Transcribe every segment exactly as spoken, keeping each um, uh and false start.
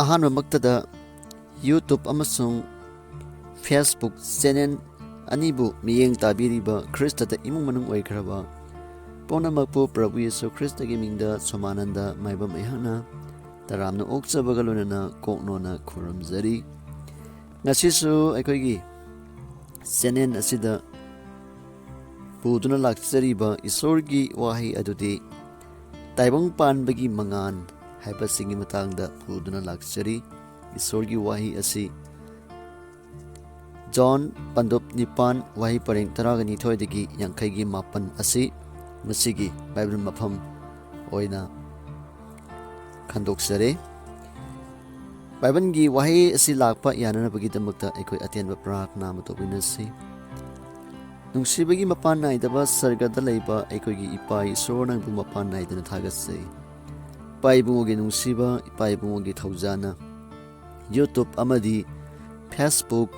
ꯑꯍꯥꯟꯕꯃꯛꯇꯗ YouTube ꯑꯃꯁꯨꯡ Facebook channel ꯑꯅꯤꯕꯨ ꯃꯤꯠꯌꯦꯡ ꯇꯥꯕꯤꯔꯤꯕ ꯈ꯭ꯔꯤꯁꯇꯗ ꯏꯃꯨꯡ ꯃꯅꯨꯡ ꯑꯣꯏꯈ꯭ꯔꯕ ꯄꯨꯝꯅꯃꯛꯄꯨ ꯄ꯭ꯔꯚꯨ ꯌꯦꯁꯨ ꯈ꯭ꯔꯤꯁꯇꯒꯤ ꯃꯤꯡꯗ ꯁꯣꯃꯥꯅꯟꯗ ꯃꯥꯏꯕꯝ ꯑꯩꯍꯥꯛꯅ ꯇꯔꯥꯝꯅ ꯑꯣꯛꯆꯕꯒ ꯂꯣꯏꯅꯅ ꯀꯣꯛꯅꯣꯅ ꯈꯨꯔꯨꯝꯖꯔꯤ꯫ ꯉꯁꯤꯁꯨ ꯑꯩꯈꯣꯏꯒꯤ channel ꯑꯁꯤꯗ ꯄꯨꯗꯨꯅ ꯂꯥꯛꯆꯔꯤꯕ ꯏꯁꯣꯔꯒꯤ ꯋꯥꯍꯩ ꯑꯗꯨꯗꯤ ꯇꯥꯏꯕꯪ ꯄꯥꯟꯕꯒꯤ ꯃꯉꯥꯜ ꯍꯥꯏꯕꯁꯤꯒꯤ ꯃꯇꯥꯡꯗ ꯄꯨꯗꯨꯅ ꯂꯥꯛꯆꯔꯤ꯫ ꯏꯁꯣꯔꯒꯤ ꯋꯥꯍꯩ ꯑꯁꯤ ꯖꯣꯟ ꯄꯟꯗꯨꯞ ꯅꯤꯄꯥꯟ, ꯋꯥꯍꯩ ꯄꯔꯦꯡ ꯇꯔꯥꯒ ꯅꯤꯊꯣꯏꯗꯒꯤ ꯌꯥꯡꯈꯩꯒꯤ ꯃꯥꯄꯟ ꯑꯁꯤ ꯉꯁꯤꯒꯤ ꯕꯥꯏꯕꯜ ꯃꯐꯝ ꯑꯣꯏꯅ ꯈꯟꯗꯣꯛꯆꯔꯦ꯫ ꯕꯥꯏꯕꯜꯒꯤ ꯋꯥꯍꯩ ꯑꯁꯤ ꯂꯥꯛꯄ ꯌꯥꯅꯅꯕꯒꯤꯗꯃꯛꯇ ꯑꯩꯈꯣꯏ ꯑꯇꯦꯟꯕ ꯄ꯭ꯔꯥꯔꯊꯅꯥ ꯑꯃ ꯇꯧꯃꯤꯟꯅꯁꯤ꯫ ꯅꯨꯡꯁꯤꯕꯒꯤ ꯃꯄꯥꯟ ꯅꯥꯏꯗꯕ ꯁꯔꯒꯗ ꯂꯩꯕ ꯑꯩꯈꯣꯏꯒꯤ ꯏꯄꯥ ꯏꯁꯣꯔ, ꯅꯪꯕꯨ ꯃꯄꯥꯟ ꯅꯥꯏꯗꯅ ꯊꯥꯒꯠꯆꯩ꯫ ꯏꯄꯥ ꯏꯕꯨꯡꯉꯣꯒꯤ ꯅꯨꯡꯁꯤꯕ, ꯏꯄꯥ ꯏꯕꯨꯡꯉꯣꯒꯤ ꯊꯧꯖꯥꯅ YouTube ꯑꯃꯗꯤ Facebook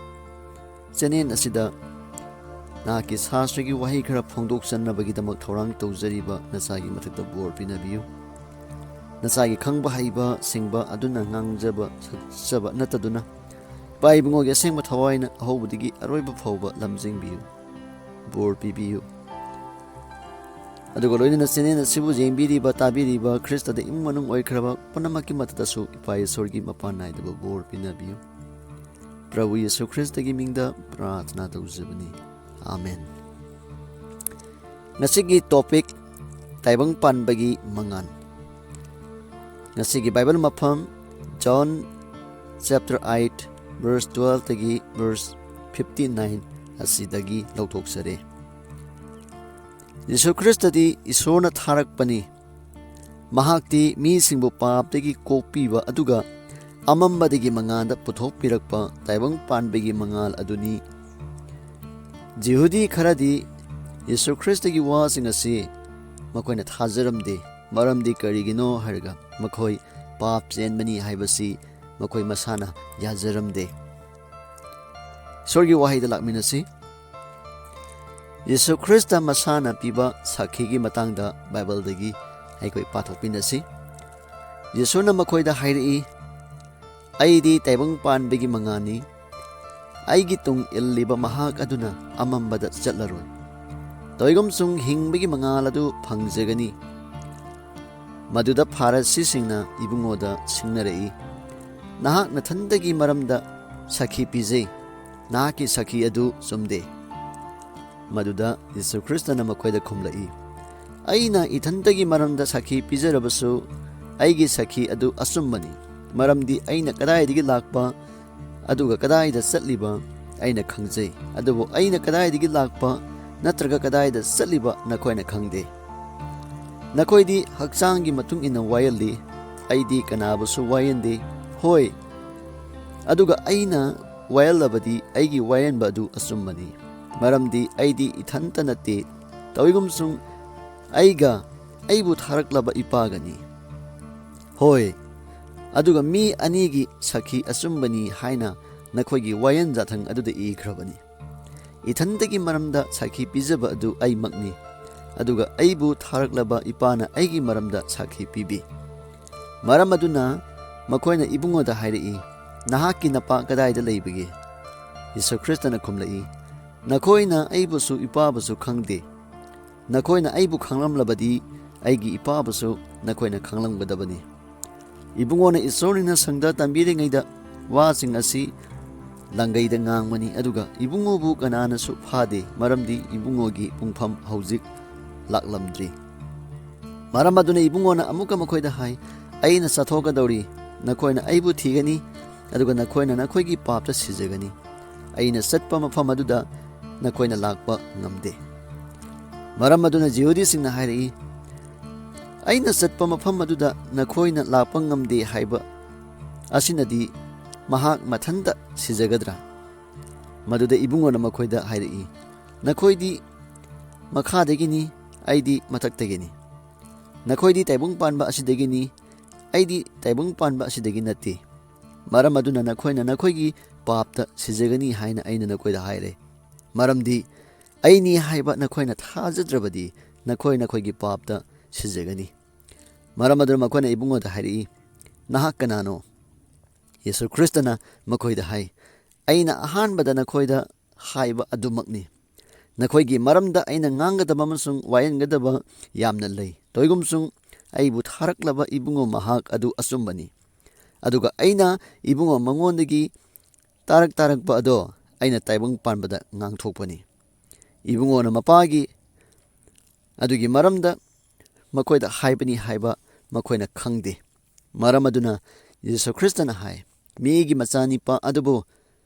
channel ꯑꯁꯤꯗ ꯅꯍꯥꯛꯀꯤ ꯁꯥꯁ꯭ꯔꯒꯤ ꯋꯥꯍꯩ ꯈꯔ ꯐꯣꯡꯗꯣꯛꯆꯅꯕꯒꯤꯗꯃꯛ ꯊꯧꯔꯥꯡ ꯇꯧꯖꯔꯤꯕ ꯅꯆꯥꯒꯤ ꯃꯊꯛꯇ ꯕꯣꯔ ꯄꯤꯅꯕꯤꯌꯨ꯫ ꯅꯆꯥꯒꯤ ꯈꯪꯕ ꯍꯩꯕ ꯁꯤꯡꯕ ꯑꯗꯨꯅ ꯉꯥꯡꯖꯕ ꯁꯛꯆꯕ ꯅꯠꯇꯗꯨꯅ, ꯏꯄꯥ ꯏꯕꯨꯡꯉꯣꯒꯤ ꯑꯁꯦꯡꯕ ꯊꯋꯥꯏꯅ ꯑꯍꯧꯕꯗꯒꯤ ꯑꯔꯣꯏꯕ ꯐꯥꯎꯕ ꯂꯝꯖꯤꯡꯕꯤꯌꯨ, ꯕꯣꯔ ꯄꯤꯕꯤꯌꯨ꯫ ꯑꯗꯨꯒ ꯂꯣꯏꯅꯅ channel ꯑꯁꯤꯕꯨ ꯌꯦꯡꯕꯤꯔꯤꯕ, ꯇꯥꯕꯤꯔꯤꯕ, ꯈ꯭ꯔꯤꯁꯇꯗ ꯏꯃꯨꯡ ꯃꯅꯨꯡ ꯑꯣꯏꯈ꯭ꯔꯕ ꯄꯨꯝꯅꯃꯛꯀꯤ ꯃꯊꯛꯇꯁꯨ ꯏꯄꯥ ꯏꯁꯣꯔꯒꯤ ꯃꯄꯥꯟ ꯅꯥꯏꯗꯕ ꯕꯣꯔ ꯄꯤꯅꯕꯤꯌꯨ꯫ ꯄ꯭ꯔꯚꯨ ꯌꯦꯁꯨ ꯈ꯭ꯔꯤꯁꯇꯒꯤ ꯃꯤꯡꯗ ꯄ꯭ꯔꯥꯔꯊꯅꯥ ꯇꯧꯖꯕꯅꯤ꯫ ꯑꯥꯃꯦꯟ꯫ ꯉꯁꯤꯒꯤ topic, ꯇꯥꯏꯕꯪ ꯄꯥꯟꯕꯒꯤ ꯃꯉꯥꯜ꯫ ꯉꯁꯤꯒꯤ ꯕꯥꯏꯕꯜ ꯃꯐꯝ, John chapter eight, verse twelve ꯗꯒꯤ verse fifty nine ꯑꯁꯤꯗꯒꯤ ꯂꯧꯊꯣꯛꯆꯔꯦ꯫ ꯌꯦꯁꯨ ꯈ꯭ꯔꯤꯁꯇꯗꯤ ꯏꯁꯣꯔꯅ ꯊꯥꯔꯛꯄꯅꯤ꯫ ꯃꯍꯥꯛꯇꯤ ꯃꯤꯁꯤꯡꯕꯨ ꯄꯥꯞꯇꯒꯤ ꯀꯣꯛꯄꯤꯕ ꯑꯗꯨꯒ ꯑꯃꯝꯕꯗꯒꯤ ꯃꯉꯥꯜꯗ ꯄꯨꯊꯣꯛꯄꯤꯔꯛꯄ ꯇꯥꯏꯕꯪ ꯄꯥꯟꯕꯒꯤ ꯃꯉꯥꯜ ꯑꯗꯨꯅꯤ꯫ ꯖꯤꯍꯨꯗꯤ ꯈꯔꯗꯤ ꯌꯦꯁꯨ ꯈ꯭ꯔꯤꯁꯇꯒꯤ ꯋꯥꯁꯤꯡ ꯑꯁꯤ ꯃꯈꯣꯏꯅ ꯊꯥꯖꯔꯝꯗꯦ꯫ ꯃꯔꯝꯗꯤ ꯀꯔꯤꯒꯤꯅꯣ ꯍꯥꯏꯔꯒ, ꯃꯈꯣꯏ ꯄꯥꯞ ꯆꯦꯟꯕꯅꯤ ꯍꯥꯏꯕꯁꯤ ꯃꯈꯣꯏ ꯃꯁꯥꯅ ꯌꯥꯖꯔꯝꯗꯦ꯫ ꯏꯁꯣꯔꯒꯤ ꯋꯥꯍꯩꯗ ꯂꯥꯛꯃꯤꯟꯅꯁꯤ꯫ ꯌꯦꯁꯨ ꯈ꯭ꯔꯤꯁꯇ ꯃꯁꯥꯅ ꯄꯤꯕ ꯁꯥꯈꯤꯒꯤ ꯃꯇꯥꯡꯗ ꯕꯥꯏꯕꯜꯗꯒꯤ ꯑꯩꯈꯣꯏ ꯄꯥꯊꯣꯛꯃꯤꯟꯅꯁꯤ꯫ ꯌꯦꯁꯨꯅ ꯃꯈꯣꯏꯗ ꯍꯥꯏꯔꯛꯏ, "ꯑꯩꯗꯤ ꯇꯥꯏꯕꯪ ꯄꯥꯟꯕꯒꯤ ꯃꯉꯥꯜꯅꯤ꯫ ꯑꯩꯒꯤ ꯇꯨꯡ ꯏꯜꯂꯤꯕ ꯃꯍꯥꯛ ꯑꯗꯨꯅ ꯑꯃꯝꯕꯗ ꯆꯠꯂꯔꯣꯏ꯫ ꯇꯧꯏꯒꯨꯝꯁꯨꯡ ꯍꯤꯡꯕꯒꯤ ꯃꯉꯥꯜ ꯑꯗꯨ ꯐꯪꯖꯒꯅꯤ꯫" ꯃꯗꯨꯗ ꯐꯥꯔꯁꯤꯁꯤꯡꯅ ꯏꯕꯨꯡꯉꯣꯗ ꯁꯤꯡꯅꯔꯛꯏ, "ꯅꯍꯥꯛ ꯅꯊꯟꯗꯒꯤ ꯃꯔꯝꯗ ꯁꯥꯈꯤ ꯄꯤꯖꯩ꯫ ꯅꯍꯥꯛꯀꯤ ꯁꯥꯈꯤ ꯑꯗꯨ ꯆꯨꯝꯗꯦ꯫" ꯃꯗꯨꯗ ꯌꯤꯁꯨ ꯈ꯭ꯔꯤꯁꯇꯅ ꯃꯈꯣꯏꯗ ꯈꯨꯝꯂꯛꯏ, "ꯑꯩꯅ ꯏꯊꯟꯇꯒꯤ ꯃꯔꯝꯗ ꯁꯥꯈꯤ ꯄꯤꯖꯔꯕꯁꯨ, ꯑꯩꯒꯤ ꯁꯥꯈꯤ ꯑꯗꯨ ꯑꯆꯨꯝꯕꯅꯤ, ꯃꯔꯝꯗꯤ ꯑꯩꯅ ꯀꯗꯥꯏꯗꯒꯤ ꯂꯥꯛꯄ ꯑꯗꯨꯒ ꯀꯗꯥꯏꯗ ꯆꯠꯂꯤꯕ ꯑꯩꯅ ꯈꯪꯖꯩ, ꯑꯗꯨꯕꯨ ꯑꯩꯅ ꯀꯗꯥꯏꯗꯒꯤ ꯂꯥꯛꯄ ꯅꯠꯇ꯭ꯔꯒ ꯀꯗꯥꯏꯗ ꯆꯠꯂꯤꯕ ꯅꯈꯣꯏꯅ ꯈꯪꯗꯦ꯫ ꯅꯈꯣꯏꯗꯤ ꯍꯛꯆꯥꯡꯒꯤ ꯃꯇꯨꯡ ꯏꯟꯅ ꯋꯥꯌꯦꯜꯂꯤ, ꯑꯩꯗꯤ ꯀꯅꯥꯕꯨꯁꯨ ꯋꯥꯌꯦꯟꯗꯦ꯫ ꯍꯣꯏ, ꯑꯗꯨꯒ ꯑꯩꯅ ꯋꯥꯌꯦꯜꯂꯕꯗꯤ ꯑꯩꯒꯤ ꯋꯥꯌꯦꯟꯕ ꯑꯗꯨ ꯑꯆꯨꯝꯕꯅꯤ, ꯃꯔꯝꯗꯤ ꯑꯩꯗꯤ ꯏꯊꯟꯇ ꯅꯠꯇꯦ, ꯇꯧꯏꯒꯨꯝꯁꯨꯡ ꯑꯩꯒ ꯑꯩꯕꯨ ꯊꯥꯔꯛꯂꯕ ꯏꯄꯥꯒꯅꯤ꯫ ꯍꯣꯏ, ꯑꯗꯨꯒ ꯃꯤ ꯑꯅꯤꯒꯤ ꯁꯥꯈꯤ ꯑꯆꯨꯝꯕꯅꯤ ꯍꯥꯏꯅ ꯅꯈꯣꯏꯒꯤ ꯋꯥꯌꯦꯟ ꯖꯥꯊꯪ ꯑꯗꯨꯗ ꯏꯈ꯭ꯔꯕꯅꯤ꯫ ꯏꯊꯟꯇꯒꯤ ꯃꯔꯝꯗ ꯁꯥꯈꯤ ꯄꯤꯖꯕ ꯑꯗꯨ ꯑꯩꯃꯛꯅꯤ, ꯑꯗꯨꯒ ꯑꯩꯕꯨ ꯊꯥꯔꯛꯂꯕ ꯏꯄꯥꯅ ꯑꯩꯒꯤ ꯃꯔꯝꯗ ꯁꯥꯈꯤ ꯄꯤꯕꯤ꯫" ꯃꯔꯝ ꯑꯗꯨꯅ ꯃꯈꯣꯏꯅ ꯏꯕꯨꯡꯉꯣꯗ ꯍꯥꯏꯔꯛꯏ, "ꯅꯍꯥꯛꯀꯤ ꯅꯄꯥ ꯀꯗꯥꯏꯗ ꯂꯩꯕꯒꯦ?" ꯌꯤꯁꯨ ꯈ꯭ꯔꯤꯁꯇꯅ ꯈꯨꯝꯂꯛꯏ, "ꯅꯈꯣꯏꯅ ꯑꯩꯕꯨꯁꯨ ꯏꯄꯥꯕꯨꯁꯨ ꯈꯪꯗꯦ꯫ ꯅꯈꯣꯏꯅ ꯑꯩꯕꯨ ꯈꯪꯂꯝꯂꯕꯗꯤ ꯑꯩꯒꯤ ꯏꯄꯥꯕꯨꯁꯨ ꯅꯈꯣꯏꯅ ꯈꯪꯂꯝꯒꯗꯕꯅꯤ꯫" ꯏꯕꯨꯡꯉꯣꯅ ꯏꯁꯣꯔꯅꯤꯅ ꯁꯪꯗ ꯇꯝꯕꯤꯔꯤꯉꯩꯗ ꯋꯥꯁꯤꯡ ꯑꯁꯤ ꯂꯪꯒꯩꯗ ꯉꯥꯡꯕꯅꯤ, ꯑꯗꯨꯒ ꯏꯕꯨꯡꯉꯣꯕꯨ ꯀꯅꯥꯅꯁꯨ ꯐꯥꯗꯦ, ꯃꯔꯝꯗꯤ ꯏꯕꯨꯡꯉꯣꯒꯤ ꯄꯨꯡꯐꯝ ꯍꯧꯖꯤꯛ ꯂꯥꯛꯂꯝꯗ꯭ꯔꯤ꯫ ꯃꯔꯝ ꯑꯗꯨꯅ ꯏꯕꯨꯡꯉꯣꯅ ꯑꯃꯨꯛꯀ ꯃꯈꯣꯏꯗ ꯍꯥꯏ, "ꯑꯩꯅ ꯆꯠꯊꯣꯛꯀꯗꯧꯔꯤ, ꯅꯈꯣꯏꯅ ꯑꯩꯕꯨ ꯊꯤꯒꯅꯤ, ꯑꯗꯨꯒ ꯅꯈꯣꯏꯅ ꯅꯈꯣꯏꯒꯤ ꯄꯥꯞꯇ ꯁꯤꯖꯒꯅꯤ꯫ ꯑꯩꯅ ꯆꯠꯄ ꯃꯐꯝ ꯑꯗꯨꯗ ꯅꯈꯣꯏꯅ ꯂꯥꯛꯄ ꯉꯝꯗꯦ꯫" ꯃꯔꯝ ꯑꯗꯨꯅ ꯖꯤꯍꯨꯗꯤꯁꯤꯡꯅ ꯍꯥꯏꯔꯛꯏ, "ꯑꯩꯅ ꯆꯠꯄ ꯃꯐꯝ ꯑꯗꯨꯗ ꯅꯈꯣꯏꯅ ꯂꯥꯛꯄ ꯉꯝꯗꯦ ꯍꯥꯏꯕ ꯑꯁꯤꯅꯗꯤ ꯃꯍꯥꯛ ꯃꯊꯟꯇ ꯁꯤꯖꯒꯗ꯭ꯔꯥ?" ꯃꯗꯨꯗ ꯏꯕꯨꯡꯉꯣꯅ ꯃꯈꯣꯏꯗ ꯍꯥꯏꯔꯛꯏ, "ꯅꯈꯣꯏꯗꯤ ꯃꯈꯥꯗꯒꯤꯅꯤ, ꯑꯩꯗꯤ ꯃꯊꯛꯇꯒꯤꯅꯤ꯫ ꯅꯈꯣꯏꯗꯤ ꯇꯥꯏꯕꯪ ꯄꯥꯟꯕ ꯑꯁꯤꯗꯒꯤꯅꯤ, ꯑꯩꯗꯤ ꯇꯥꯏꯕꯪ ꯄꯥꯟꯕ ꯑꯁꯤꯗꯒꯤ ꯅꯠꯇꯦ꯫ ꯃꯔꯝ ꯑꯗꯨꯅ ꯅꯈꯣꯏꯅ ꯅꯈꯣꯏꯒꯤ ꯄꯥꯞꯇ ꯁꯤꯖꯒꯅꯤ ꯍꯥꯏꯅ ꯑꯩꯅ ꯅꯈꯣꯏꯗ ꯍꯥꯏꯔꯦ꯫ ꯃꯔꯝꯗꯤ ꯑꯩꯅꯤ ꯍꯥꯏꯕ ꯅꯈꯣꯏꯅ ꯊꯥꯖꯗ꯭ꯔꯕꯗꯤ ꯅꯈꯣꯏ ꯅꯈꯣꯏꯒꯤ ꯄꯥꯞꯇ ꯁꯤꯖꯒꯅꯤ꯫" ꯃꯔꯝ ꯑꯗꯨꯅ ꯃꯈꯣꯏꯅ ꯏꯕꯨꯡꯉꯣꯗ ꯍꯥꯏꯔꯛꯏ, "ꯅꯍꯥꯛ ꯀꯅꯥꯅꯣ?" ꯌꯦꯁꯨ ꯈ꯭ꯔꯤꯁꯇꯅ ꯃꯈꯣꯏꯗ ꯍꯥꯏ, "ꯑꯩꯅ ꯑꯍꯥꯟꯕꯗ ꯅꯈꯣꯏꯗ ꯍꯥꯏꯕ ꯑꯗꯨꯃꯛꯅꯤ꯫ ꯅꯈꯣꯏꯒꯤ ꯃꯔꯝꯗ ꯑꯩꯅ ꯉꯥꯡꯒꯗꯕ ꯑꯃꯁꯨꯡ ꯋꯥꯌꯦꯟꯒꯗꯕ ꯌꯥꯝꯅ ꯂꯩ꯫ ꯇꯧꯏꯒꯨꯝꯁꯨꯡ ꯑꯩꯕꯨ ꯊꯥꯔꯛꯂꯕ ꯏꯕꯨꯡꯉꯣ ꯃꯍꯥꯛ ꯑꯗꯨ ꯑꯆꯨꯝꯕꯅꯤ꯫ ꯑꯗꯨꯒ ꯑꯩꯅ ꯏꯕꯨꯡꯉꯣ ꯃꯉꯣꯟꯗꯒꯤ ꯇꯥꯔꯛ ꯇꯥꯔꯛꯄ ꯑꯗꯣ ꯑꯩꯅ ꯇꯥꯏꯕꯪ ꯄꯥꯟꯕꯗ ꯉꯥꯡꯊꯣꯛꯄꯅꯤ꯫ ꯏꯕꯨꯡꯉꯣꯅ ꯃꯄꯥꯒꯤ ꯑꯗꯨꯒꯤ ꯃꯔꯝꯗ ꯃꯈꯣꯏꯗ ꯍꯥꯏꯕꯅꯤ ꯍꯥꯏꯕ ꯃꯈꯣꯏꯅ ꯈꯪꯗꯦ꯫ ꯃꯔꯝ ꯑꯗꯨꯅ ꯌꯦꯁꯨ ꯈ꯭ꯔꯤꯁꯇꯅ ꯍꯥꯏ, ꯃꯤꯒꯤ ꯃꯆꯥꯅꯤꯄꯥ ꯑꯗꯨꯕꯨ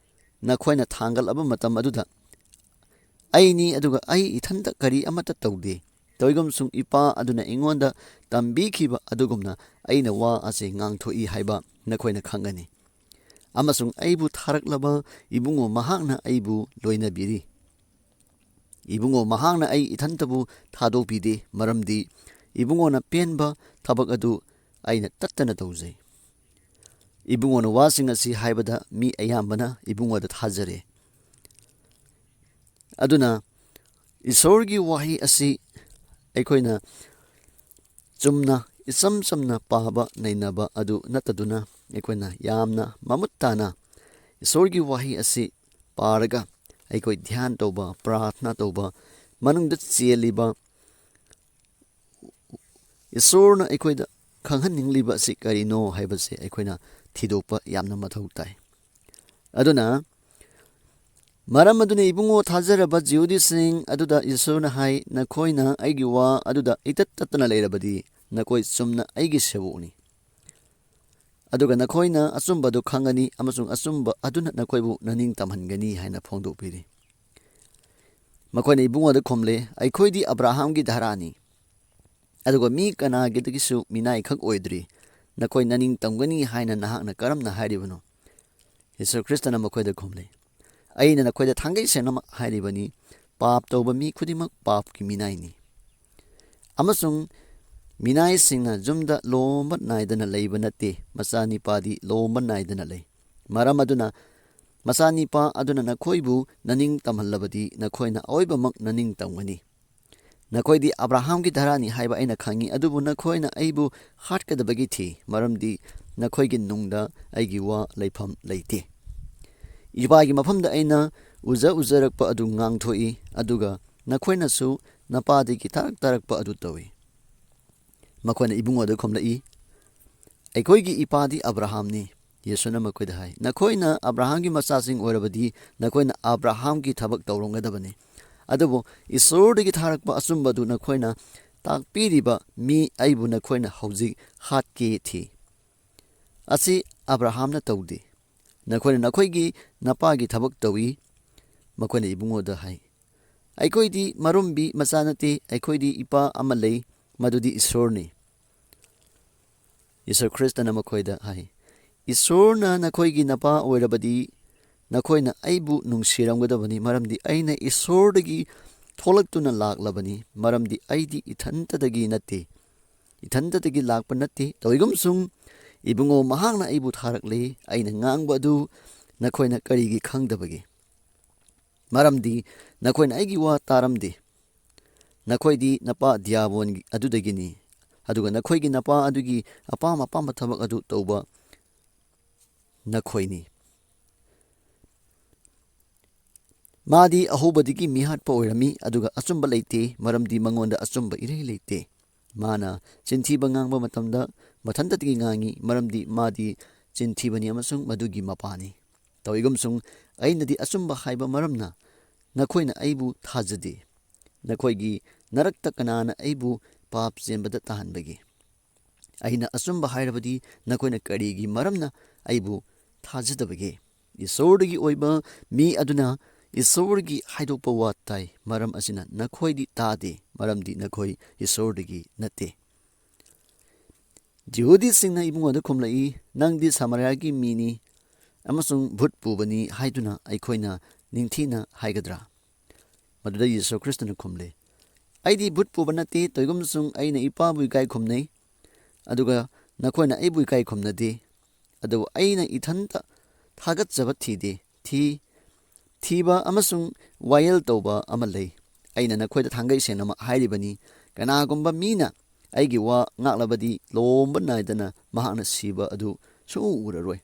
ꯅꯈꯣꯏꯅ ꯊꯥꯡꯒꯠꯂꯕ ꯃꯇꯝ ꯑꯗꯨꯗ ꯑꯩꯅꯤ, ꯑꯗꯨꯒ ꯑꯩ ꯏꯊꯟꯇ ꯀꯔꯤ ꯑꯃꯠꯇ ꯇꯧꯗꯦ꯫ ꯇꯧꯏꯒꯨꯝꯁꯨꯡ ꯏꯄꯥ ꯑꯗꯨꯅ ꯑꯩꯉꯣꯟꯗ ꯇꯝꯕꯤꯈꯤꯕ ꯑꯗꯨꯒꯨꯝꯅ ꯑꯩꯅ ꯋꯥ ꯑꯁꯤ ꯉꯥꯡꯊꯣꯛꯏ ꯍꯥꯏꯕ ꯅꯈꯣꯏꯅ ꯈꯪꯒꯅꯤ꯫ ꯑꯃꯁꯨꯡ ꯑꯩꯕꯨ ꯊꯥꯔꯛꯂꯕ ꯏꯕꯨꯡꯉꯣ ꯃꯍꯥꯛꯅ ꯑꯩꯕꯨ ꯂꯣꯏꯅꯕꯤꯔꯤ꯫ ꯏꯕꯨꯡꯉꯣ ꯃꯍꯥꯛꯅ ꯑꯩ ꯏꯊꯟꯇꯕꯨ ꯊꯥꯗꯣꯛꯄꯤꯗꯦ, ꯃꯔꯝꯗꯤ ꯏꯕꯨꯡꯉꯣꯅ ꯄꯦꯟꯕ ꯊꯕꯛ ꯑꯗꯨ ꯑꯩꯅ ꯇꯠꯇꯅ ꯇꯧꯖꯩ꯫" ꯏꯕꯨꯡꯉꯣꯅ ꯋꯥꯁꯤꯡ ꯑꯁꯤ ꯍꯥꯏꯕꯗ ꯃꯤ ꯑꯌꯥꯝꯕꯅ ꯏꯕꯨꯡꯉꯣꯗ ꯊꯥꯖꯔꯦ꯫ ꯑꯗꯨꯅ ꯏꯁꯣꯔꯒꯤ ꯋꯥꯍꯩ ꯑꯁꯤ ꯑꯩꯈꯣꯏꯅ ꯆꯨꯝꯅ, ꯏꯆꯝ ꯆꯝꯅ ꯄꯥꯕ ꯅꯩꯅꯕ ꯑꯗꯨ ꯅꯠꯇꯗꯨꯅ, ꯑꯩꯈꯣꯏꯅ ꯌꯥꯝꯅ ꯃꯃꯨꯠ ꯇꯥꯅ ꯏꯁꯣꯔꯒꯤ ꯋꯥꯍꯩ ꯑꯁꯤ ꯄꯥꯔꯒ ꯑꯩꯈꯣꯏ ꯙ꯭ꯌꯥꯟ ꯇꯧꯕ, ꯄ꯭ꯔꯥꯔꯊꯅꯥ ꯇꯧꯕ, ꯃꯅꯨꯡꯗ ꯆꯦꯜꯂꯤꯕ ꯏꯁꯣꯔꯅ ꯑꯩꯈꯣꯏꯗ ꯈꯪꯍꯟꯅꯤꯡꯂꯤꯕ ꯑꯁꯤ ꯀꯔꯤꯅꯣ ꯍꯥꯏꯕꯁꯦ ꯑꯩꯈꯣꯏꯅ ꯊꯤꯗꯣꯛꯄ ꯌꯥꯝꯅ ꯃꯊꯧ ꯇꯥꯏ꯫ ꯑꯗꯨꯅ ꯃꯔꯝ ꯑꯗꯨꯅ ꯏꯕꯨꯡꯉꯣ ꯊꯥꯖꯔꯕ ꯖꯤꯍꯨꯗꯤꯁꯤꯡ ꯑꯗꯨꯗ ꯌꯦꯁꯨꯅ ꯍꯥꯏ, "ꯅꯈꯣꯏꯅ ꯑꯩꯒꯤ ꯋꯥ ꯑꯗꯨꯗ ꯏꯇꯠ ꯇꯠꯇꯅ ꯂꯩꯔꯕꯗꯤ ꯅꯈꯣꯏ ꯆꯨꯝꯅ ꯑꯩꯒꯤ ꯁꯦꯕꯣꯛꯅꯤ꯫ ꯑꯗꯨꯒ ꯅꯈꯣꯏꯅ ꯑꯆꯨꯝꯕꯗꯨ ꯈꯪꯒꯅꯤ ꯑꯃꯁꯨꯡ ꯑꯆꯨꯝꯕ ꯑꯗꯨꯅ ꯅꯈꯣꯏꯕꯨ ꯅꯅꯤꯡ ꯇꯝꯍꯟꯒꯅꯤ" ꯍꯥꯏꯅ ꯐꯣꯡꯗꯣꯛꯄꯤꯔꯤ꯫ ꯃꯈꯣꯏꯅ ꯏꯕꯨꯡꯉꯣꯗ ꯈꯨꯝꯂꯦ, "ꯑꯩꯈꯣꯏꯗꯤ ꯑꯕ꯭ꯔꯥꯍꯥꯝꯒꯤ ꯙꯔꯥꯅꯤ, ꯑꯗꯨꯒ ꯃꯤ ꯀꯅꯥꯒꯤꯗꯒꯤꯁꯨ ꯃꯤꯅꯥꯏꯈꯛ ꯑꯣꯏꯗ꯭ꯔꯤ꯫ ꯅꯈꯣꯏ ꯅꯅꯤꯡ ꯇꯝꯒꯅꯤ ꯍꯥꯏꯅ ꯅꯍꯥꯛꯅ ꯀꯔꯝꯅ ꯍꯥꯏꯔꯤꯕꯅꯣ?" ꯌꯦꯁꯨ ꯈ꯭ꯔꯤꯁꯇꯅ ꯃꯈꯣꯏꯗ ꯈꯨꯝꯂꯦ, "ꯑꯩꯅ ꯅꯈꯣꯏꯗ ꯊꯥꯡꯒꯩ ꯁꯦꯡꯅꯃꯛ ꯍꯥꯏꯔꯤꯕꯅꯤ, ꯄꯥꯞ ꯇꯧꯕ ꯃꯤ ꯈꯨꯗꯤꯡꯃꯛ ꯄꯥꯞꯀꯤ ꯃꯤꯅꯥꯏꯅꯤ꯫ ꯑꯃꯁꯨꯡ ꯃꯤꯅꯥꯏꯁꯤꯡꯅ ꯌꯨꯝꯗ ꯂꯣꯝꯕ ꯅꯥꯏꯗꯅ ꯂꯩꯕ ꯅꯠꯇꯦ, ꯃꯆꯥꯅꯤꯄꯥꯗꯤ ꯂꯣꯝꯕ ꯅꯥꯏꯗꯅ ꯂꯩ꯫ ꯃꯔꯝ ꯑꯗꯨꯅ ꯃꯆꯥꯅꯤꯄꯥ ꯑꯗꯨꯅ ꯅꯈꯣꯏꯕꯨ ꯅꯅꯤꯡ ꯇꯝꯍꯜꯂꯕꯗꯤ ꯅꯈꯣꯏꯅ ꯑꯑꯣꯏꯕꯃꯛ ꯅꯅꯤꯡ ꯇꯝꯒꯅꯤ꯫ ꯅꯈꯣꯏꯗꯤ ꯑꯕ꯭ꯔꯥꯍꯥꯝꯒꯤ ꯙꯔꯥꯅꯤ ꯍꯥꯏꯕ ꯑꯩꯅ ꯈꯪꯏ, ꯑꯗꯨꯕꯨ ꯅꯈꯣꯏꯅ ꯑꯩꯕꯨ ꯍꯥꯠꯀꯗꯕꯒꯤ ꯊꯤ, ꯃꯔꯝꯗꯤ ꯅꯈꯣꯏꯒꯤ ꯅꯨꯡꯗ ꯑꯩꯒꯤ ꯋꯥ ꯂꯩꯐꯝ ꯂꯩꯇꯦ꯫ ꯏꯄꯥꯒꯤ ꯃꯐꯝꯗ ꯑꯩꯅ ꯎꯖ ꯎꯖꯔꯛꯄ ꯑꯗꯨ ꯉꯥꯡꯊꯣꯛꯏ, ꯑꯗꯨꯒ ꯅꯈꯣꯏꯅꯁꯨ ꯅꯄꯥꯗꯒꯤ ꯊꯥꯔꯛ ꯇꯥꯔꯛꯄ ꯑꯗꯨ ꯇꯧꯏ꯫ ꯃꯈꯣꯏꯅ ꯏꯕꯨꯡꯉꯣꯗ ꯈꯨꯝꯂꯛꯏ, "ꯑꯩꯈꯣꯏꯒꯤ ꯏꯄꯥꯗꯤ ꯑꯕ꯭ꯔꯥꯍꯥꯝꯅꯤ꯫" ꯌꯦꯁꯨꯅ ꯃꯈꯣꯏꯗ ꯍꯥꯏ, "ꯅꯈꯣꯏꯅ ꯑꯕ꯭ꯔꯥꯍꯥꯝꯒꯤ ꯃꯆꯥꯁꯤꯡ ꯑꯣꯏꯔꯕꯗꯤ ꯅꯈꯣꯏꯅ ꯑꯕ꯭ꯔꯥꯍꯥꯝꯒꯤ ꯊꯕꯛ ꯇꯧꯔꯝꯒꯗꯕꯅꯤ꯫ ꯑꯗꯨꯕꯨ ꯏꯁꯣꯔꯗꯒꯤ ꯊꯥꯔꯛꯄ ꯑꯆꯨꯝꯕꯗꯨ ꯅꯈꯣꯏꯅ ꯇꯥꯛꯄꯤꯔꯤꯕ ꯃꯤ ꯑꯩꯕꯨ ꯅꯈꯣꯏꯅ ꯍꯧꯖꯤꯛ ꯍꯥꯠꯀꯦ ꯊꯤ꯫ ꯑꯁꯤ ꯑꯕ꯭ꯔꯥꯍꯥꯝꯅ ꯇꯧꯗꯦ꯫ ꯅꯈꯣꯏꯅ ꯅꯈꯣꯏꯒꯤ ꯅꯄꯥꯒꯤ ꯊꯕꯛ ꯇꯧꯏ꯫" ꯃꯈꯣꯏꯅ ꯏꯕꯨꯡꯉꯣꯗ ꯍꯥꯏ, "ꯑꯩꯈꯣꯏꯗꯤ ꯃꯔꯨꯝꯕꯤ ꯃꯆꯥ ꯅꯠꯇꯦ, ꯑꯩꯈꯣꯏꯗꯤ ꯏꯄꯥ ꯑꯃ ꯂꯩ, ꯃꯗꯨꯗꯤ ꯏꯁꯣꯔꯅꯤ꯫" ꯌꯤꯁꯨ ꯈ꯭ꯔꯤꯁꯇꯅ ꯃꯈꯣꯏꯗ ꯍꯥꯏ, "ꯏꯁꯣꯔꯅ ꯅꯈꯣꯏꯒꯤ ꯅꯄꯥ ꯑꯣꯏꯔꯕꯗꯤ ꯅꯈꯣꯏꯅ ꯑꯩꯕꯨ ꯅꯨꯡꯁꯤꯔꯝꯒꯗꯕꯅꯤ, ꯃꯔꯝꯗꯤ ꯑꯩꯅ ꯏꯁꯣꯔꯗꯒꯤ ꯊꯣꯛꯂꯛꯇꯨꯅ ꯂꯥꯛꯂꯕꯅꯤ, ꯃꯔꯝꯗꯤ ꯑꯩꯗꯤ ꯏꯊꯟꯇꯗꯒꯤ ꯅꯠꯇꯦ, ꯏꯊꯟꯇꯗꯒꯤ ꯂꯥꯛꯄ ꯅꯠꯇꯦ꯫ ꯇꯧꯏꯒꯨꯝꯁꯨꯡ ꯏꯕꯨꯡꯉꯣ ꯃꯍꯥꯛꯅ ꯑꯩꯕꯨ ꯊꯥꯔꯛꯂꯦ꯫ ꯑꯩꯅ ꯉꯥꯡꯕ ꯑꯗꯨ ꯅꯈꯣꯏꯅ ꯀꯔꯤꯒꯤ ꯈꯪꯗꯕꯒꯦ? ꯃꯔꯝꯗꯤ ꯅꯈꯣꯏꯅ ꯑꯩꯒꯤ ꯋꯥ ꯇꯥꯔꯝꯗꯦ꯫ ꯅꯈꯣꯏꯗꯤ ꯅꯄꯥ ꯗꯤꯌꯥꯕꯣꯟ ꯑꯗꯨꯗꯒꯤꯅꯤ, ꯑꯗꯨꯒ ꯅꯈꯣꯏꯒꯤ ꯅꯄꯥ ꯑꯗꯨꯒꯤ ꯑꯄꯥꯝ ꯑꯄꯥꯝꯕ ꯊꯕꯛ ꯑꯗꯨ ꯇꯧꯕ ꯅꯈꯣꯏꯅꯤ꯫ ꯃꯥꯗꯤ ꯑꯍꯧꯕꯗꯒꯤ ꯃꯤꯍꯥꯠꯄ ꯑꯣꯏꯔꯝꯃꯤ, ꯑꯗꯨꯒ ꯑꯆꯨꯝꯕ ꯂꯩꯇꯦ, ꯃꯔꯝꯗꯤ ꯃꯉꯣꯟꯗ ꯑꯆꯨꯝꯕ ꯏꯔꯩ ꯂꯩꯇꯦ꯫ ꯃꯥꯅ ꯆꯤꯟꯊꯤꯕ ꯉꯥꯡꯕ ꯃꯇꯝꯗ ꯃꯊꯟꯇꯗꯒꯤ ꯉꯥꯡꯉꯤ, ꯃꯔꯝꯗꯤ ꯃꯥꯗꯤ ꯆꯤꯟꯊꯤꯕꯅꯤ ꯑꯃꯁꯨꯡ ꯃꯗꯨꯒꯤ ꯃꯄꯥꯅꯤ꯫ ꯇꯧꯏꯒꯨꯝꯁꯨꯡ ꯑꯩꯅꯗꯤ ꯑꯆꯨꯝꯕ ꯍꯥꯏꯕ ꯃꯔꯝꯅ ꯅꯈꯣꯏꯅ ꯑꯩꯕꯨ ꯊꯥꯖꯗꯦ꯫ ꯅꯈꯣꯏꯒꯤ ꯅꯔꯛꯇ ꯀꯅꯥꯅ ꯑꯩꯕꯨ ꯄꯥꯞ ꯆꯦꯟꯕꯗ ꯇꯥꯍꯟꯕꯒꯦ? ꯑꯩꯅ ꯑꯆꯨꯝꯕ ꯍꯥꯏꯔꯕꯗꯤ ꯅꯈꯣꯏꯅ ꯀꯔꯤꯒꯤ ꯃꯔꯝꯅ ꯑꯩꯕꯨ ꯊꯥꯖꯗꯕꯒꯦ? ꯏꯁꯣꯔꯗꯒꯤ ꯑꯣꯏꯕ ꯃꯤ ꯑꯗꯨꯅ ꯏꯁꯣꯔꯒꯤ ꯍꯥꯏꯗꯣꯛꯄ ꯋꯥ ꯇꯥꯏ, ꯃꯔꯝ ꯑꯁꯤꯅ ꯅꯈꯣꯏꯗꯤ ꯇꯥꯗꯦ, ꯃꯔꯝꯗꯤ ꯅꯈꯣꯏ ꯏꯁꯣꯔꯗꯒꯤ ꯅꯠꯇꯦ꯫" ꯌꯍꯨꯗꯤꯁꯤꯡꯅ ꯏꯕꯨꯡꯉꯣꯗ ꯈꯨꯝꯂꯛꯏ, "ꯅꯪꯗꯤ ꯁꯃꯥꯔꯤꯌꯥꯒꯤ ꯃꯤꯅꯤ ꯑꯃꯁꯨꯡ ꯚꯨꯠ ꯄꯨꯕꯅꯤ ꯍꯥꯏꯗꯨꯅ ꯑꯩꯈꯣꯏꯅ ꯅꯤꯡꯊꯤꯅ ꯍꯥꯏꯒꯗ꯭ꯔꯥ?" ꯃꯗꯨꯗ ꯌꯤꯁꯨ ꯈ꯭ꯔꯤꯁꯇꯅ ꯈꯨꯝꯂꯦ, "ꯑꯩꯗꯤ ꯚꯨꯠ ꯄꯨꯕ ꯅꯠꯇꯦ, ꯇꯧꯏꯒꯨꯝꯁꯨꯡ ꯑꯩꯅ ꯏꯄꯥꯕꯨ ꯏꯀꯥꯏ ꯈꯨꯝꯅꯩ, ꯑꯗꯨꯒ ꯅꯈꯣꯏꯅ ꯑꯩꯕꯨ ꯏꯀꯥꯏ ꯈꯨꯝꯅꯗꯦ꯫ ꯑꯗꯨꯕꯨ ꯑꯩꯅ ꯏꯊꯟꯇ ꯊꯥꯒꯠꯆꯕ ꯊꯤꯗꯦ, ꯊꯤ, ꯊꯤꯕ ꯑꯃꯁꯨꯡ ꯋꯥꯌꯦꯜ ꯇꯧꯕ ꯑꯃ ꯂꯩ꯫ ꯑꯩꯅ ꯅꯈꯣꯏꯗ ꯊꯥꯡꯒꯩ ꯁꯦꯡꯅꯃꯛ ꯍꯥꯏꯔꯤꯕꯅꯤ, ꯀꯅꯥꯒꯨꯝꯕ ꯃꯤꯅ ꯑꯩꯒꯤ ꯋꯥ ꯉꯥꯛꯂꯕꯗꯤ ꯂꯣꯝꯕ ꯅꯥꯏꯗꯅ ꯃꯍꯥꯛꯅ ꯁꯤꯕ ꯑꯗꯨ ꯁꯨꯡꯎ ꯎꯔꯔꯣꯏ꯫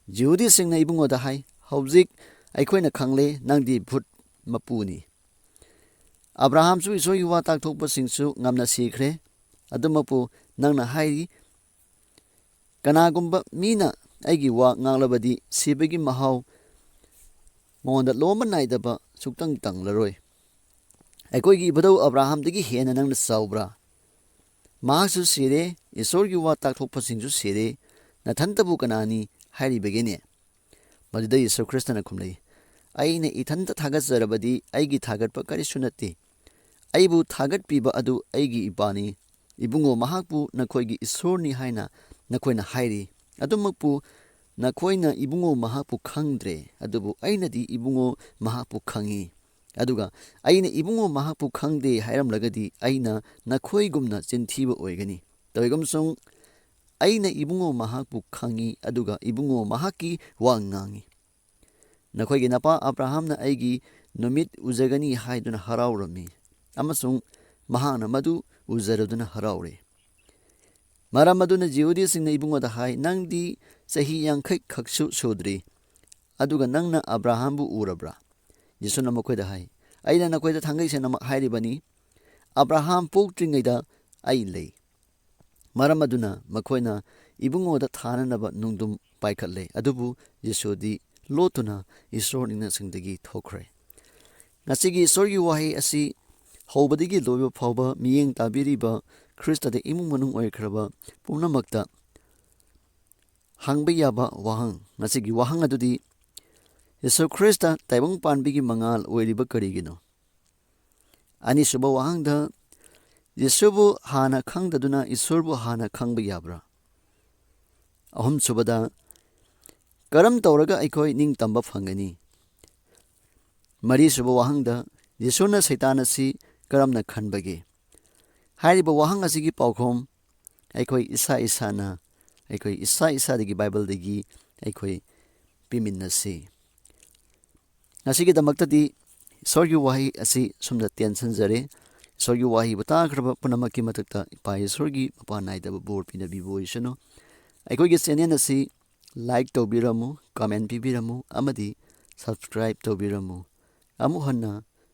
ꯖꯤꯍꯨꯗꯤꯁꯤꯡꯅ ꯏꯕꯨꯡꯉꯣꯗ ꯍꯥꯏ, "ꯍꯧꯖꯤꯛ ꯑꯩꯈꯣꯏꯅ ꯈꯪꯂꯦ, ꯅꯪꯗꯤ ꯚꯨꯠ ꯃꯄꯨꯅꯤ꯫ ꯑꯕ꯭ꯔꯥꯍꯥꯝꯁꯨ ꯏꯁꯣꯔꯒꯤ ꯋꯥ ꯇꯥꯛꯊꯣꯛꯄꯁꯤꯡꯁꯨ ꯉꯝꯅ ꯁꯤꯈ꯭ꯔꯦ꯫ ꯑꯗꯨꯃꯛꯄꯨ ꯅꯪꯅ ꯍꯥꯏꯔꯤ, ꯀꯅꯥꯒꯨꯝꯕ ꯃꯤꯅ ꯑꯩꯒꯤ ꯋꯥ ꯉꯥꯡꯂꯕꯗꯤ ꯁꯤꯕꯒꯤ ꯃꯍꯥꯎ ꯃꯉꯣꯟꯗ ꯂꯣꯝꯕ ꯅꯥꯏꯗꯕ ꯁꯨꯛꯇꯪ ꯇꯪꯂꯔꯣꯏ꯫ ꯑꯩꯈꯣꯏꯒꯤ ꯏꯕꯨꯙꯧ ꯑꯕ꯭ꯔꯥꯍꯥꯝꯗꯒꯤ ꯍꯦꯟꯅ ꯅꯪꯅ ꯆꯥꯎꯕ꯭ꯔꯥ? ꯃꯍꯥꯛꯁꯨ ꯁꯤꯔꯦ, ꯏꯁꯣꯔꯒꯤ ꯋꯥ ꯇꯥꯛꯊꯣꯛꯄꯁꯤꯡꯁꯨ ꯁꯤꯔꯦ, ꯅꯊꯟꯇꯕꯨ ꯀꯅꯥꯅꯤ ꯍꯥꯏꯔꯤꯕꯒꯦꯅꯦ?" ꯃꯗꯨꯗ ꯌꯤꯁꯨ ꯈ꯭ꯔꯤꯁꯇꯅ ꯈꯨꯝꯂꯛꯏ, "ꯑꯩꯅ ꯏꯊꯟꯇ ꯊꯥꯒꯠꯆꯔꯕꯗꯤ ꯑꯩꯒꯤ ꯊꯥꯒꯠꯄ ꯀꯔꯤꯁꯨ ꯅꯠꯇꯦ꯫ ꯑꯩꯕꯨ ꯊꯥꯒꯠꯄꯤꯕ ꯑꯗꯨ ꯑꯩꯒꯤ ꯏꯄꯥꯅꯤ꯫ ꯏꯕꯨꯡꯉꯣ, ꯃꯍꯥꯛꯄꯨ ꯅꯈꯣꯏꯒꯤ ꯏꯁꯣꯔꯅꯤ ꯍꯥꯏꯅ ꯅꯈꯣꯏꯅ ꯍꯥꯏꯔꯤ꯫ ꯑꯗꯨꯃꯛꯄꯨ ꯅꯈꯣꯏꯅ ꯏꯕꯨꯡꯉꯣ ꯃꯍꯥꯛꯄꯨ ꯈꯪꯗ꯭ꯔꯦ, ꯑꯗꯨꯕꯨ ꯑꯩꯅꯗꯤ ꯏꯕꯨꯡꯉꯣ ꯃꯍꯥꯛꯄꯨ ꯈꯪꯏ꯫ ꯑꯗꯨꯒ ꯑꯩꯅ ꯏꯕꯨꯡꯉꯣ ꯃꯍꯥꯛꯄꯨ ꯈꯪꯗꯦ ꯍꯥꯏꯔꯝꯂꯒꯗꯤ ꯑꯩꯅ ꯅꯈꯣꯏꯒꯨꯝꯅ ꯆꯤꯟꯊꯤꯕ ꯑꯣꯏꯒꯅꯤ꯫ ꯇꯧꯏꯒꯨꯝꯁꯨꯡ ꯑꯩꯅ ꯏꯕꯨꯡꯉꯣ ꯃꯍꯥꯛꯄꯨ ꯈꯪꯏ, ꯑꯗꯨꯒ ꯏꯕꯨꯡꯉꯣ ꯃꯍꯥꯛꯀꯤ ꯋꯥ ꯉꯥꯡꯏ꯫ ꯅꯈꯣꯏꯒꯤ ꯅꯄꯥ ꯑꯕ꯭ꯔꯥꯍꯥꯝꯅ ꯑꯩꯒꯤ ꯅꯨꯃꯤꯠ ꯎꯖꯒꯅꯤ ꯍꯥꯏꯗꯨꯅ ꯍꯔꯥꯎꯔꯝꯃꯤ, ꯑꯃꯁꯨꯡ ꯃꯍꯥꯛꯅ ꯃꯗꯨ ꯎꯖꯔꯗꯨꯅ ꯍꯔꯥꯎꯔꯦ꯫" ꯃꯔꯝ ꯑꯗꯨꯅ ꯖꯤꯍꯨꯗꯤꯁꯤꯡꯅ ꯏꯕꯨꯡꯉꯣꯗ ꯍꯥꯏ, "ꯅꯪꯗꯤ ꯆꯍꯤ ꯌꯥꯡꯈꯩ ꯈꯛꯁꯨ ꯁꯨꯗ꯭ꯔꯤ, ꯑꯗꯨꯒ ꯅꯪꯅ ꯑꯕ꯭ꯔꯥꯍꯥꯝꯕꯨ ꯎꯔꯕ꯭ꯔꯥ?" ꯌꯤꯁꯨꯅ ꯃꯈꯣꯏꯗ ꯍꯥꯏ, "ꯑꯩꯅ ꯅꯈꯣꯏꯗ ꯊꯥꯡꯒꯩ ꯁꯦꯡꯅꯃꯛ ꯍꯥꯏꯔꯤꯕꯅꯤ, ꯑꯕ꯭ꯔꯥꯍꯥꯝ ꯄꯣꯛꯇ꯭ꯔꯤꯉꯩꯗ ꯑꯩ ꯂꯩ꯫" ꯃꯔꯝ ꯑꯗꯨꯅ ꯃꯈꯣꯏꯅ ꯏꯕꯨꯡꯉꯣꯗ ꯊꯥꯅꯅꯕ ꯅꯨꯡꯗꯨꯝ ꯄꯥꯏꯈꯠꯂꯦ, ꯑꯗꯨꯕꯨ ꯌꯤꯁꯨꯗꯤ ꯂꯣꯠꯇꯨꯅ ꯏꯁꯣꯔ ꯅꯤꯡꯅꯁꯤꯡꯗꯒꯤ ꯊꯣꯛꯈ꯭ꯔꯦ꯫ ꯉꯁꯤꯒꯤ ꯏꯁꯣꯔꯒꯤ ꯋꯥꯍꯩ ꯑꯁꯤ ꯍꯧꯕꯗꯒꯤ ꯂꯣꯏꯕ ꯐꯥꯎꯕ ꯃꯤꯠꯌꯦꯡ ꯇꯥꯕꯤꯔꯤꯕ ꯈ꯭ꯔꯤꯁꯇꯗ ꯏꯃꯨꯡ ꯃꯅꯨꯡ ꯑꯣꯏꯈ꯭ꯔꯕ ꯄꯨꯝꯅꯃꯛꯇ ꯍꯪꯕ ꯌꯥꯕ ꯋꯥꯍꯪ꯫ ꯉꯁꯤꯒꯤ ꯋꯥꯍꯪ ꯑꯗꯨꯗꯤ, ꯌꯤꯁꯨ ꯈ꯭ꯔꯤꯁꯇ ꯇꯥꯏꯕꯪ ꯄꯥꯟꯕꯤꯒꯤ ꯃꯉꯥꯜ ꯑꯣꯏꯔꯤꯕ ꯀꯔꯤꯒꯤꯅꯣ? ꯑꯅꯤꯁꯨꯕ ꯋꯥꯍꯪꯗ, ꯌꯤꯁꯨꯕꯨ ꯍꯥꯟꯅ ꯈꯪꯗꯗꯨꯅ ꯏꯁꯣꯔꯕꯨ ꯍꯥꯟꯅ ꯈꯪꯕ ꯌꯥꯕ꯭ꯔꯥ? ꯑꯍꯨꯝꯁꯨꯕꯗ, ꯀꯔꯝ ꯇꯧꯔꯒ ꯑꯩꯈꯣꯏ ꯅꯤꯡꯇꯝꯕ ꯐꯪꯒꯅꯤ? ꯃꯔꯤꯁꯨꯕ ꯋꯥꯍꯪꯗ, ꯌꯤꯁꯨꯅ ꯁꯩꯇꯥꯟ ꯑꯁꯤ ꯀꯔꯝꯅ ꯈꯟꯕꯒꯦ? ꯍꯥꯏꯔꯤꯕ ꯋꯥꯍꯪ ꯑꯁꯤꯒꯤ ꯄꯥꯎꯈꯨꯝ ꯑꯩꯈꯣꯏ ꯏꯁꯥ ꯏꯁꯥꯅ, ꯑꯩꯈꯣꯏ ꯏꯁꯥ ꯏꯁꯥꯗꯒꯤ ꯕꯥꯏꯕꯜꯗꯒꯤ ꯑꯩꯈꯣꯏ ꯄꯤꯃꯤꯟꯅꯁꯤ꯫ ꯉꯁꯤꯒꯤꯗꯃꯛꯇꯗꯤ ꯏꯁꯣꯔꯒꯤ ꯋꯥꯍꯩ ꯑꯁꯤ ꯁꯨꯝꯅ ꯇꯦꯟꯁꯤꯟꯖꯔꯦ꯫ ꯏꯁꯣꯔꯒꯤ ꯋꯥꯍꯩꯕꯨ ꯇꯥꯈ꯭ꯔꯕ ꯄꯨꯝꯅꯃꯛꯀꯤ ꯃꯊꯛꯇ ꯏꯄꯥ ꯏꯁꯣꯔꯒꯤ ꯃꯄꯥꯟ ꯅꯥꯏꯗꯕ ꯕꯣꯔ ꯄꯤꯅꯕꯤꯕ ꯑꯣꯏꯁꯅꯨ꯫ ꯑꯩꯈꯣꯏꯒꯤ ꯆꯦꯅꯦꯜ ꯑꯁꯤ ꯂꯥꯏꯛ ꯇꯧꯕꯤꯔꯝꯃꯨ, ꯀꯃꯦꯟ ꯄꯤꯕꯤꯔꯝꯃꯨ ꯑꯃꯗꯤ ꯁꯕꯁꯀ꯭ꯔꯥꯏꯕ ꯇꯧꯕꯤꯔꯝꯃꯨ꯫ ꯑꯃꯨꯛ ꯍꯟꯅ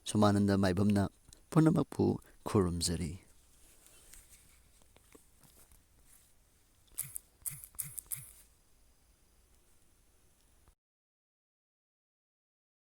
ꯁꯣꯃꯥꯅꯟꯗ ꯃꯥꯏꯕꯝꯅ ꯄꯨꯝꯅꯃꯛꯄꯨ ꯈꯨꯔꯨꯝꯖꯔꯤ꯫